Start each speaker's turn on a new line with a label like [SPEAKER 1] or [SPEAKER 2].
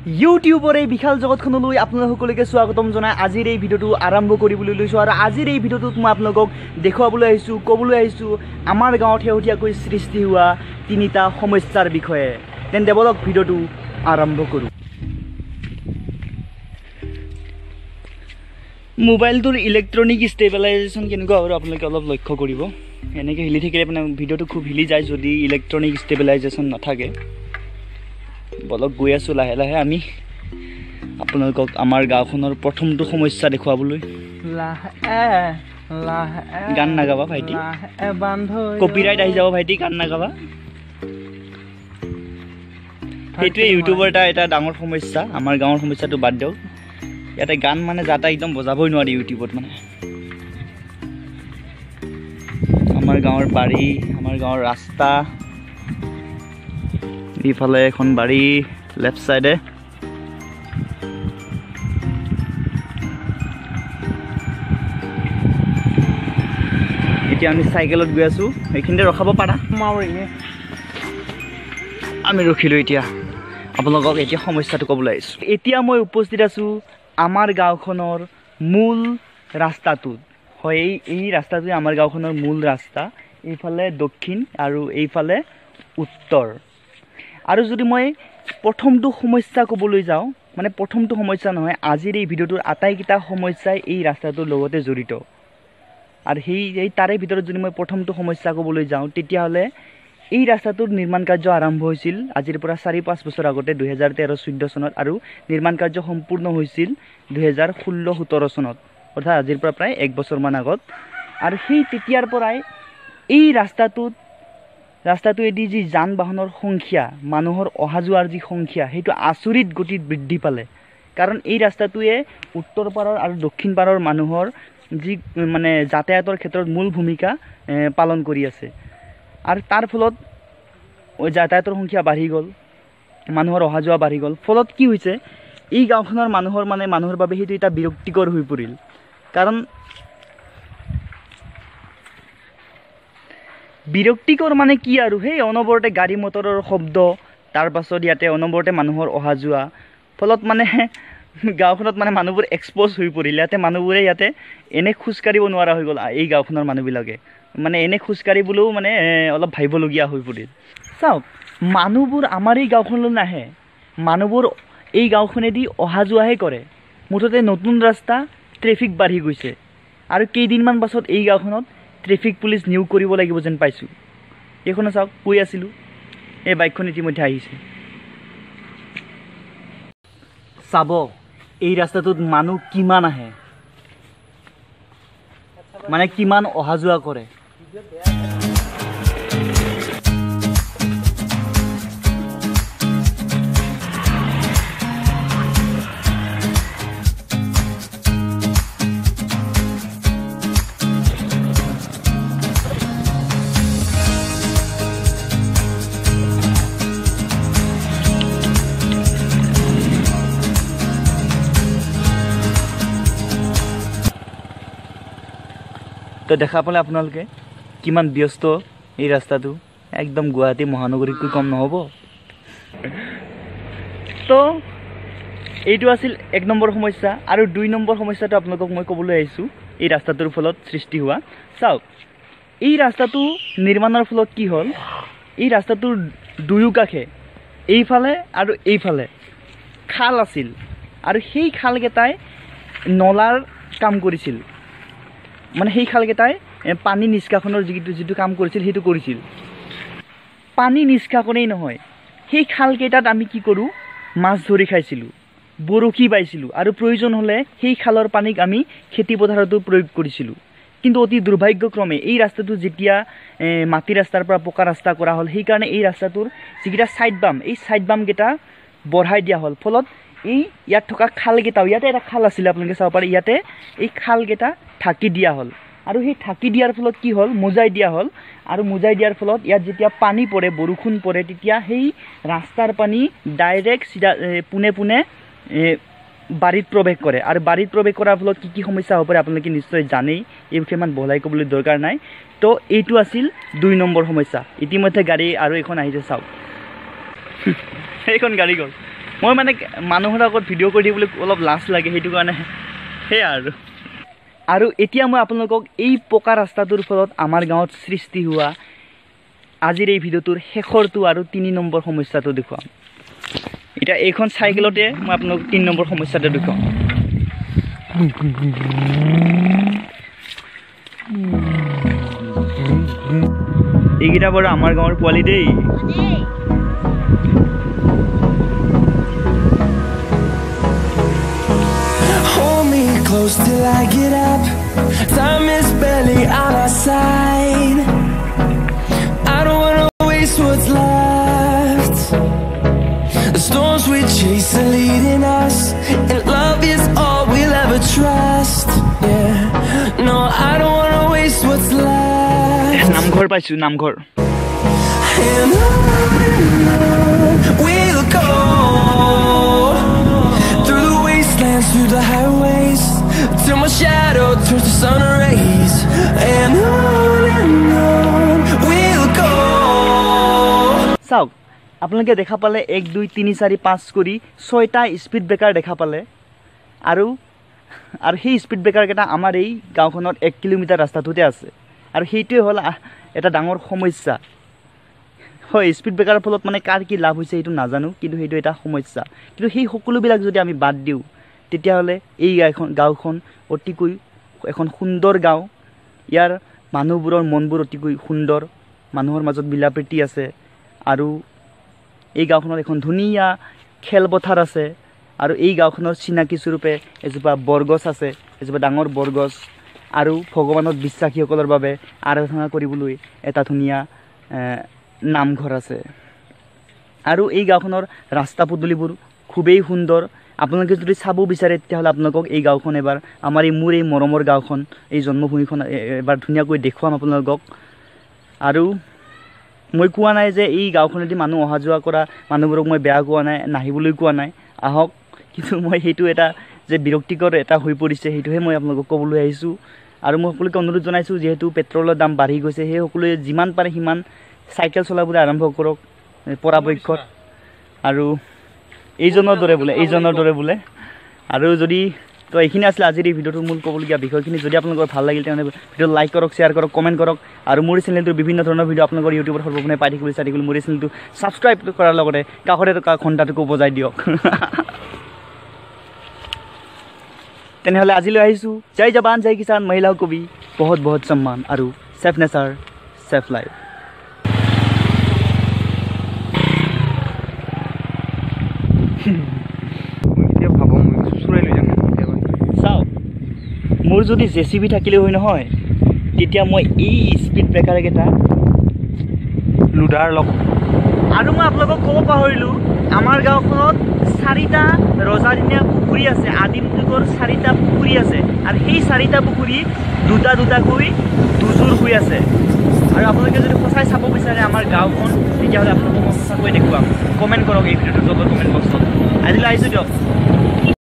[SPEAKER 1] ইউটিউবৰ এই বিশাল জগতখনলৈ আপোনালোক সকলোকে স্বাগতম জনাই আজিৰ এই ভিডিঅ'টো আৰম্ভ কৰিবলৈ লৈছোঁ। আৰু আজিৰ এই ভিডিঅ'টোত মই আপোনালোকক দেখুৱাবলৈ আহিছোঁ, ক'বলৈ আহিছোঁ আমাৰ গাঁৱত শেহতীয়াকৈ সৃষ্টি হোৱা তিনিটা সমস্যাৰ বিষয়ে। তেন্তে বলক ভিডিঅ'টো আৰম্ভ কৰোঁ। মোবাইলটোৰ ইলেক্ট্ৰনিক ষ্টেবিলাইজেশ্যন কেনেকুৱা বাৰু আপোনালোকে অলপ লক্ষ্য কৰিব। এনেকৈ হিলি থাকিলে মানে ভিডিঅ'টো খুব হিলি যায় যদি ইলেক্ট্ৰনিক ষ্টেবিলাইজেশ্যন নাথাকে। বলক গৈ আছোঁ লাহে লাহে আমি আপোনালোকক আমাৰ গাঁওখনৰ প্ৰথমটো সমস্যা দেখুৱাবলৈ। গান নাগাবা ভাইটি, কপিৰাইট আহি যাব ভাইটি, গান নাগাবা। সেইটোৱে ইউটিউবৰ এটা ডাঙৰ সমস্যা। আমাৰ গাঁৱৰ সমস্যাটো বাদ দিয়ক, ইয়াতে গান মানে যাতা একদম বজাবই নোৱাৰি ইউটিউবত। মানে আমাৰ গাঁৱৰ বাৰী, আমাৰ গাঁৱৰ ৰাস্তা, এইফালে এখন বাৰী লেফ্ট চাইডে। এতিয়া আমি চাইকেলত গৈ আছোঁ, এইখিনিতে ৰখাব পাৰা। আমি ৰখিলোঁ। এতিয়া আপোনালোকক এতিয়া সমস্যাটো ক'বলৈ আহিছোঁ। এতিয়া মই উপস্থিত আছোঁ আমাৰ গাঁওখনৰ মূল ৰাস্তাটোত। হয়, এই ৰাস্তাটোৱে আমাৰ গাঁওখনৰ মূল ৰাস্তা। এইফালে দক্ষিণ আৰু এইফালে উত্তৰ। আৰু যদি মই প্ৰথমটো সমস্যা ক'বলৈ যাওঁ, মানে প্ৰথমটো সমস্যা নহয়, আজিৰ এই ভিডিঅ'টোৰ আটাইকেইটা সমস্যাই এই ৰাস্তাটোৰ লগতে জড়িত। আৰু সেই তাৰে ভিতৰত যদি মই প্ৰথমটো সমস্যা ক'বলৈ যাওঁ, তেতিয়াহ'লে এই ৰাস্তাটোৰ নিৰ্মাণ কাৰ্য আৰম্ভ হৈছিল আজিৰ পৰা 4-5 বছৰ আগতে 2013-14 চনত, আৰু নিৰ্মাণ কাৰ্য সম্পূৰ্ণ হৈছিল 2016-17 চনত, অৰ্থাৎ আজিৰ পৰা প্ৰায় 1 বছৰমান আগত। আৰু সেই তেতিয়াৰ পৰাই এই ৰাস্তাটোৱেদি যি যান বাহনৰ সংখ্যা, মানুহৰ অহা যোৱাৰ যি সংখ্যা, সেইটো আচৰিত গতিত বৃদ্ধি পালে। কাৰণ এই ৰাস্তাটোৱে উত্তৰ পাৰৰ আৰু দক্ষিণ পাৰৰ মানুহৰ যি মানে যাতায়াতৰ ক্ষেত্ৰত মূল ভূমিকা পালন কৰি আছে। আৰু তাৰ ফলত যাতায়াতৰ সংখ্যা বাঢ়ি গ'ল, মানুহৰ অহা যোৱা বাঢ়ি গ'ল। ফলত কি হৈছে, এই গাঁওখনৰ মানুহৰ মানে মানুহৰ বাবে সেইটো এটা বিৰক্তিকৰ হৈ পৰিল। কাৰণ বিৰক্তিকৰ মানে কি আৰু, সেই অনবৰতে গাড়ী মটৰৰ শব্দ, তাৰপাছত ইয়াতে অনবৰতে মানুহৰ অহা যোৱা, ফলত মানে গাঁওখনত মানে মানুহবোৰ এক্সপ'জ হৈ পৰিল। ইয়াতে মানুহবোৰে ইয়াতে এনে খোজকাঢ়িব নোৱাৰা হৈ গ'ল। এই গাঁওখনৰ মানুহবিলাকে মানে এনে খোজকাঢ়িবলৈও মানে অলপ ভাবিবলগীয়া হৈ পৰিল। চাওক, মানুহবোৰ আমাৰ এই গাঁওখনলৈ নাহে, মানুহবোৰ এই গাঁওখনেদি অহা যোৱাহে কৰে। মুঠতে নতুন ৰাস্তা, ট্ৰেফিক বাঢ়ি গৈছে। আৰু কেইদিনমান পাছত এই গাঁওখনত ট্ৰেফিক পুলিচ নিয়োগ কৰিব লাগিব যেন পাইছোঁ। এইখনো চাওক, কৈ আছিলোঁ, এই বাইকখন ইতিমধ্যে আহিছে। চাব এই ৰাস্তাটোত মানুহ কিমান আহে, মানে কিমান অহা যোৱা কৰে। তো দেখা পালে আপোনালোকে কিমান ব্যস্ত এই ৰাস্তাটো, একদম গুৱাহাটী মহানগৰীতকৈ কম নহ'ব। তো এইটো আছিল 1 নম্বৰ সমস্যা। আৰু 2 নম্বৰ সমস্যাটো আপোনালোকক মই ক'বলৈ আহিছোঁ এই ৰাস্তাটোৰ ফলত সৃষ্টি হোৱা। চাওক, এই ৰাস্তাটো নিৰ্মাণৰ ফলত কি হ'ল, এই ৰাস্তাটোৰ দুয়ো কাষে এইফালে আৰু এইফালে খাল আছিল, আৰু সেই খালকেইটাই নলাৰ কাম কৰিছিল। মানে সেই খালকেইটাই পানী নিষ্কাশনৰ যিটো কাম কৰিছিল সেইটো কৰিছিল। পানী নিষ্কাশনেই নহয়, সেই খালকেইটাত আমি কি কৰোঁ, মাছ ধৰি খাইছিলোঁ, বৰশী বাইছিলোঁ, আৰু প্ৰয়োজন হ'লে সেই খালৰ পানীক আমি খেতি পথাৰতো প্ৰয়োগ কৰিছিলোঁ। কিন্তু অতি দুৰ্ভাগ্যক্ৰমে এই ৰাস্তাটো যেতিয়া মাটি ৰাস্তাৰ পৰা পকা ৰাস্তা কৰা হ'ল, সেইকাৰণে এই ৰাস্তাটোৰ যিকেইটা ছাইড বাম, এই ছাইড বামকেইটা বঢ়াই দিয়া হ'ল। ফলত এই ইয়াত থকা খালকেইটাও, ইয়াতে এটা খাল আছিলে আপোনালোকে চাব পাৰে, ইয়াতে এই খালকেইটা ঢাকি দিয়া হ'ল। আৰু সেই ঢাকি দিয়াৰ ফলত কি হ'ল, মোজাই দিয়া হ'ল। আৰু মোজাই দিয়াৰ ফলত ইয়াত যেতিয়া পানী পৰে, বৰষুণ পৰে, তেতিয়া সেই ৰাস্তাৰ পানী ডাইৰেক্ট চিধা পোনে পোনে বাৰীত প্ৰৱেশ কৰে। আৰু বাৰীত প্ৰৱেশ কৰাৰ ফলত কি কি সমস্যা হ'ব পাৰে আপোনালোকে নিশ্চয় জানেই, এই বিষয়ে ইমান বহলাই ক'বলৈ দৰকাৰ নাই। তো এইটো আছিল 2 নম্বৰ সমস্যা। ইতিমধ্যে গাড়ী আৰু এখন আহিছে, চাওক সেইখন গাড়ী গ'ল। মই মানে মানুহৰ আগত ভিডিঅ' কৰি দিবলৈ অলপ লাজ লাগে, সেইটো কাৰণে সেয়া। আৰু আৰু এতিয়া মই আপোনালোকক এই পকা ৰাস্তাটোৰ ফলত আমাৰ গাঁৱত সৃষ্টি হোৱা আজিৰ এই ভিডিঅ'টোৰ শেষৰটো আৰু 3 নম্বৰ সমস্যাটো দেখুৱাম। এতিয়া এইখন চাইকেলতে মই আপোনালোকক 3 নম্বৰ সমস্যাটো দেখুৱাম। এইকেইটা বাৰু আমাৰ গাঁৱৰ পোৱালি দেই।
[SPEAKER 2] Close till I get up, time is barely on our side. I don't wanna waste what's left. The storms we chase are leading us, and love is all we'll ever trust. Yeah, no, I don't wanna waste what's left.
[SPEAKER 1] নামঘৰ পাইছো, নামঘৰ।
[SPEAKER 2] And on we'll go, through the wastelands, through the highways, till my shadow turns to sun rays. And on we'll go.
[SPEAKER 1] চাওক, আপোনালোকে দেখা পালে 1 2 3 4 5 কৰি 6টা speed breaker দেখা পালে। আৰু আৰু সেই স্পীড ব্ৰেকাৰকেইটা আমাৰ এই গাঁওখনত 1 কিলোমিটাৰ ৰাস্তাটোতে আছে। আৰু সেইটোৱে হ'ল এটা ডাঙৰ সমস্যা হয়। স্পীড ব্ৰেকাৰৰ ফলত মানে কাৰ কি লাভ হৈছে সেইটো নাজানো, কিন্তু সেইটো এটা সমস্যা। কিন্তু সেই সকলোবিলাক যদি আমি বাদ দিওঁ, তেতিয়াহ'লে এই গাঁওখন অতিকৈ এখন সুন্দৰ গাঁও। ইয়াৰ মানুহবোৰৰ মনবোৰ অতিকৈ সুন্দৰ, মানুহৰ মাজত মিলা প্ৰীতি আছে। আৰু এই গাঁওখনত এখন ধুনীয়া খেলপথাৰ আছে। আৰু এই গাঁওখনৰ চিনাকি স্বৰূপে এজোপা বৰগছ আছে, এজোপা ডাঙৰ বৰগছ। আৰু ভগৱানত বিশ্বাসীসকলৰ বাবে আৰাধনা কৰিবলৈ এটা ধুনীয়া নামঘৰ আছে। আৰু এই গাঁওখনৰ ৰাস্তা পদূলিবোৰ খুবেই সুন্দৰ। আপোনালোকে যদি চাব বিচাৰে তেতিয়াহ'লে আপোনালোকক এই গাঁওখন এবাৰ, আমাৰ এই মোৰ এই মৰমৰ গাঁওখন, এই জন্মভূমিখন এবাৰ ধুনীয়াকৈ দেখুৱাম আপোনালোকক। আৰু মই কোৱা নাই যে এই গাঁওখনেদি মানুহ অহা যোৱা কৰা মানুহবোৰক মই বেয়া কোৱা নাই, নাহিবলৈ কোৱা নাই, আহক। কিন্তু মই সেইটো এটা যে বিৰক্তিকৰ এটা হৈ পৰিছে, সেইটোহে মই আপোনালোকক ক'বলৈ আহিছোঁ। আৰু মই সকলোকে অনুৰোধ জনাইছোঁ, যিহেতু পেট্ৰলৰ দাম বাঢ়ি গৈছে, সেই সকলোৱে যিমান পাৰে সিমান চাইকেল চলাবলৈ আৰম্ভ কৰক পৰাপক্ষত। আৰু এইজনৰ দৰে বোলে, এইজনৰ দৰে বোলে। আৰু যদি তো এইখিনি আছিলে আজিৰ এই ভিডিঅ'টোৰ মূল ক'বলগীয়া বিষয়খিনি। যদি আপোনালোকৰ ভাল লাগিল তেনেহ'লে ভিডিঅ' লাইক কৰক, শ্বেয়াৰ কৰক, কমেণ্ট কৰক। আৰু মোৰ চেনেলটোৰ বিভিন্ন ধৰণৰ ভিডিঅ' আপোনালোকৰ ইউটিউবত সৰ্বপ্ৰথমে পাই থাকিবলৈ চাই থাকিবলৈ মোৰ এই চেনেলটো ছাবস্ক্ৰাইব কৰাৰ লগতে কাষতে থকা ঘণ্টাটোকো বজাই দিয়ক। তেনেহ'লে আজিলৈ আহিছোঁ। জয় জৱান, জয় কিষাণ, মহিলা কবি বহুত বহুত সন্মান আৰু ছেফ নেচাৰ, ছেফ লাইফ। চাওক, মোৰ যদি জে চি বি থাকিলে হয় নহয়, তেতিয়া মই এই স্পীড ব্ৰেকাৰকেইটা
[SPEAKER 3] লুডাৰ লগ।
[SPEAKER 1] আৰু মই আপোনালোকক ক'ব পাহৰিলোঁ, আমাৰ গাঁওখনত 4টা ৰজাদিনীয়া পুখুৰী আছে, আদিম যুগৰ 4টা পুখুৰী আছে। আৰু সেই 4টা পুখুৰী দুটা দুটাকৈ দুযোৰ হৈ আছে। আৰু আপোনালোকে যদি সঁচাই চাব বিচাৰে আমাৰ গাঁওখন, তেতিয়াহ'লে আপোনালোকক মই সঁচাকৈ দেখুৱাম। কমেণ্ট কৰক এই ভিডিঅ'টোৰ তলত কমেণ্ট বক্সত। আজিলৈ আহিছোঁ দিয়ক।